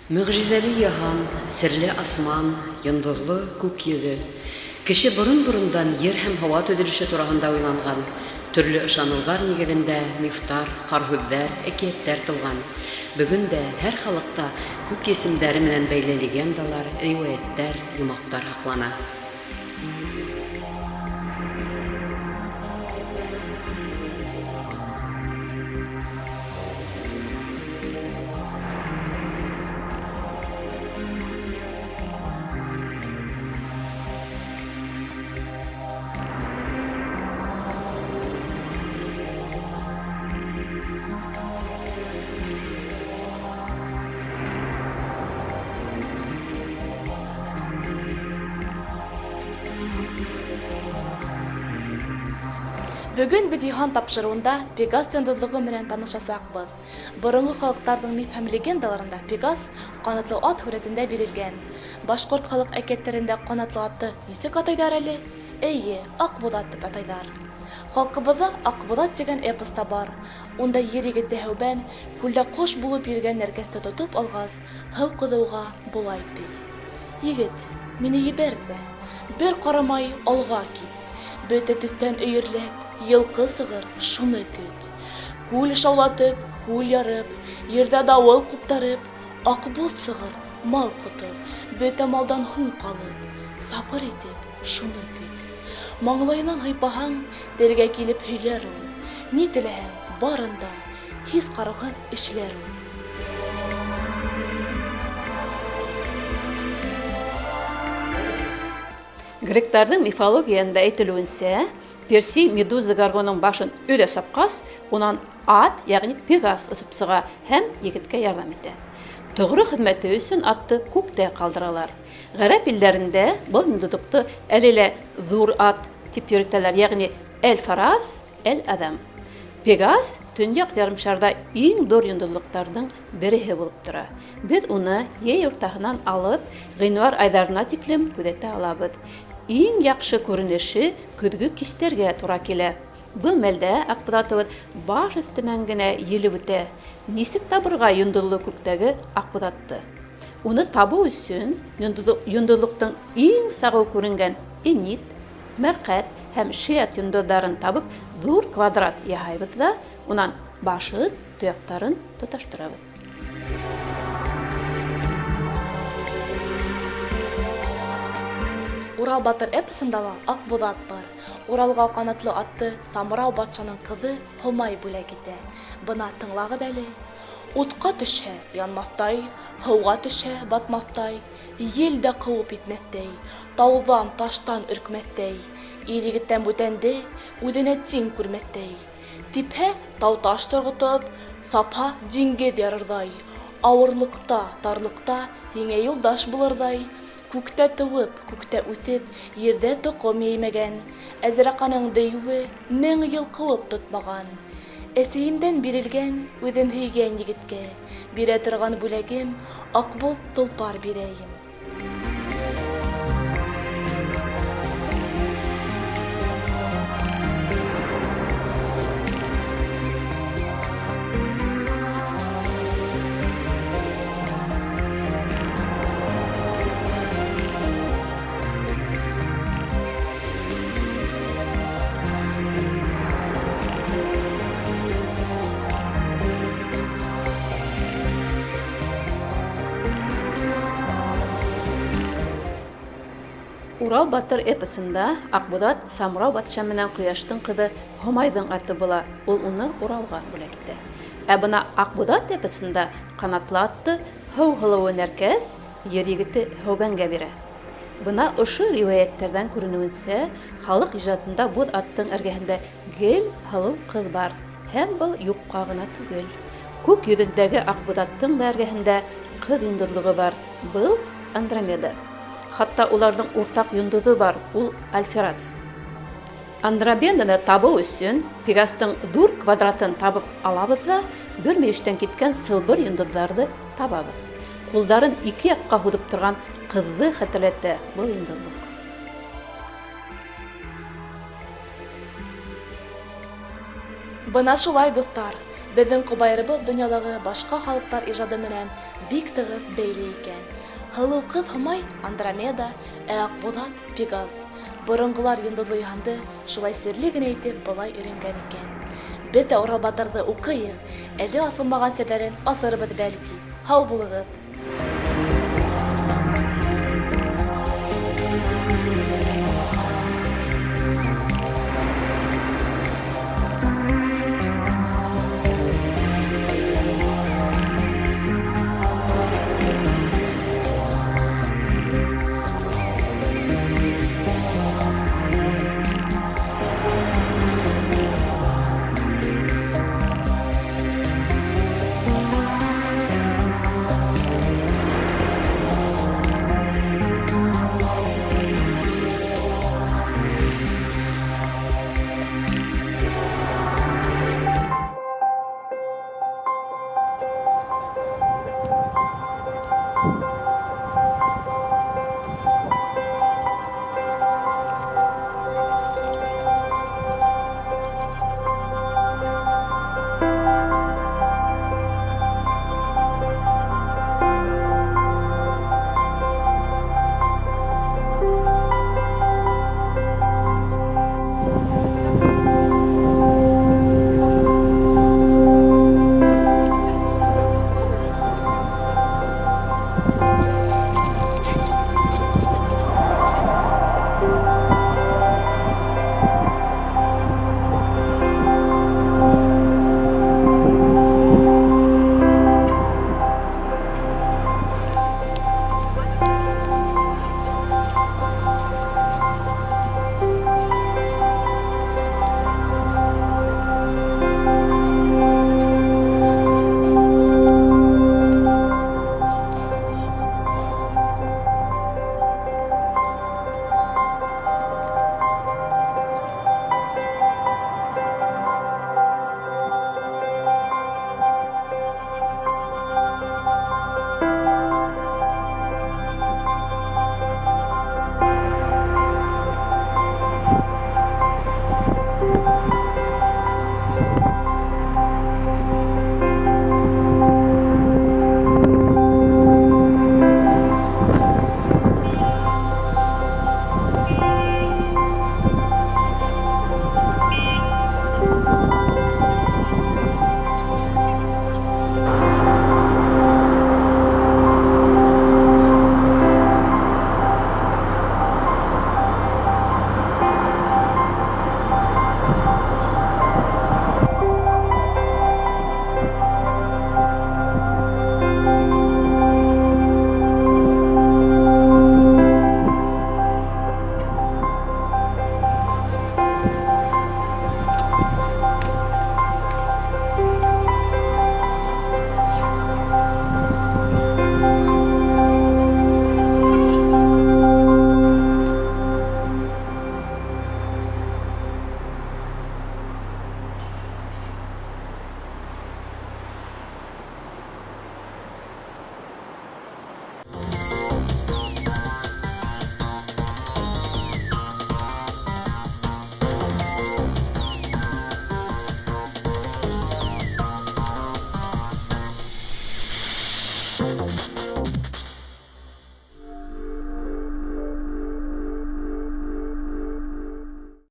Мөгъҗизәле йыһан, серле асман, йондоҙло күк йөҙө. Кеше борон-борондан ер һәм һауа төҙөлөшө тураһында уйланған. Төрлө ышаныуҙар нигеҙендә мифтар, ҡарһүҙҙәр, әкиәттәр тыуған. Бөгөн дә һәр халыҡта күк есемдәре менән бәйле легендалар, риүәйәттәр, йомаҡтар һаҡлана. Бөгөн беҙ Йыһан тапшырыуында Пегас йондоҙлоғо менән танышасаҡбыҙ. Боронғо халыҡтарҙың миф һәм легендаларында Пегас ҡанатлы ат һүрәтендә бирелгән. Башҡорт халыҡ әкиәттәрендә ҡанатлы атты нисек атайҙар әле? Эйе, Аҡбуҙат тип атайҙар. Халҡыбыҙҙа Аҡбуҙат тигән эпос та бар. Унда ер егете Һәүбән күлдә ҡош булып йөҙгән Нәркәсте тотоп алғас, һыу ҡыҙы уға болай ти: Егет, мине ебәр ҙә, бер ҡарамай алға кит. Бөтә төҫтән өйөрләп, йылҡы сығыр, шуны көт. Күл шаулатып, күл ярып, ерҙә дауыл ҡуптарып, аҡбуҙ сығыр, мал ҡото, бөтә малдан һуң ҡалып, сабыр итеп, шуны көт. Маңлайынан һыйпаһаң, телгә килеп һөйләр ул. Ни теләһәң, барын да, һис ҡарауһыҙ эшләр ул. Гректарҙың мифологияһында әйтелеүенсә, Персей Медуза Горгоның башын өҙә сапҡас, унан ат, йәғни Пегас осоп сыға һәм егеткә ярҙам итә. Тоғро хеҙмәте өсөн атты күктә ҡалдыралар. Ғәрәп илдәрендә был йондоҙлоҡто әле лә ҙур ат тип йөрөтәләр, йәғни Әл-Фарас, Әл-Аҙам. Пегас төньяҡ ярымшарҙа иң ҙур йондоҙлоҡтарҙың береһе булып тора. Беҙ уны йәй уртаһынан алып ғинуар айҙарына тиклем күҙәтә алабыҙ. Иң яҡшы күренеше көҙгө кистәргә тура килә. Был мәлдә Аҡбуҙатыбыҙ баш өҫтөнән генә елеп үтә. Нисек табырға йондоҙло күктәге Аҡбуҙатты? Уны табыу өсөн йондоҙлоҡтоң иң сағыу күренгән Энит, Мәрҡәт һәм Шиат йондоҙҙарын табып ҙур квадрат яһайбыҙ ҙа, унан башын, тояҡтарын тоташтырабыҙ. Урал батыр эпосында ла Аҡбуҙат бар. Уралға ҡанатлы атты Самрау батшаның ҡыҙы Һомай бүләк итә. Бына тыңлағыҙ әле. Утҡа төшһә, янмаҫтай, һыуға төшһә, батмаҫтай, ел дә ҡыуып етмәҫтәй, тауҙан, таштан өркмәҫтәй, ир-егеттән бүтәнде үҙенә тиң күрмәҫтәй. Типһә, тау-таш сорғотоп, сапһа, диңгеҙ ярырҙай, ауырлыҡта, тарлыҡта һиңә юлдаш булырҙай, күктә тыуып, күктә үҫеп, ерҙә тоҡом йәймәгән, Әзрәҡаның дейеүе 1000 йыл ҡыуып тотмаған. Әсәйемдән бирелгән, үҙем һөйгән егеткә бирә торған бүләгем Аҡбуҙ толпар бирәйем. Урал батыр эпосында Аҡбуҙат Самрау батша менән Ҡояштың ҡыҙы Һомайҙың аты була, ул уны Уралға бүләк итә. Ә бына Аҡбуҙат эпосында ҡанатлы атты һыу һылыуы Нәркәс ер егете Һәүбәнгә бирә. Бына ошо риүәйәттәрҙән күренеүенсә, халыҡ ижадында буҙ аттың эргәһендә гел һылыу ҡыҙ бар. Һәм был юҡҡа ғына түгел. Күк йөҙөндәге Аҡбуҙаттың да эргәһендә ҡыҙ йондоҙлоғо бар. Был, Андромеда. Хатта уларҙың уртаҡ йондоҙо бар, ул, Альферац. Андромеданы табыу өсөн Пегастың ҙур квадратын табып алабыҙ ҙа, бер мөйөштән киткән сылбыр йондоҙҙарҙы табабыҙ. Ҡулдарын ике яҡҡа һуҙып торған ҡыҙҙы хәтерләтә был йондоҙлоҡ. Бына шулай, дуҫтар, Беҙҙең ҡобайырыбыҙ донъялағы башҡа халыҡтар ижады менән бик тығыҙ бәйле икән. Һылыу ҡыҙ Һомай Андромеда, ә Аҡбуҙат Пегас. Боронғолар йондоҙло йыһанды шулай серле генә итеп былай өйрәнгән икән. Беҙ ҙә Урал батырҙы уҡыйыҡ, әле асылмаған серҙәрен асырбыҙ бәлки. Һау булығыҙ!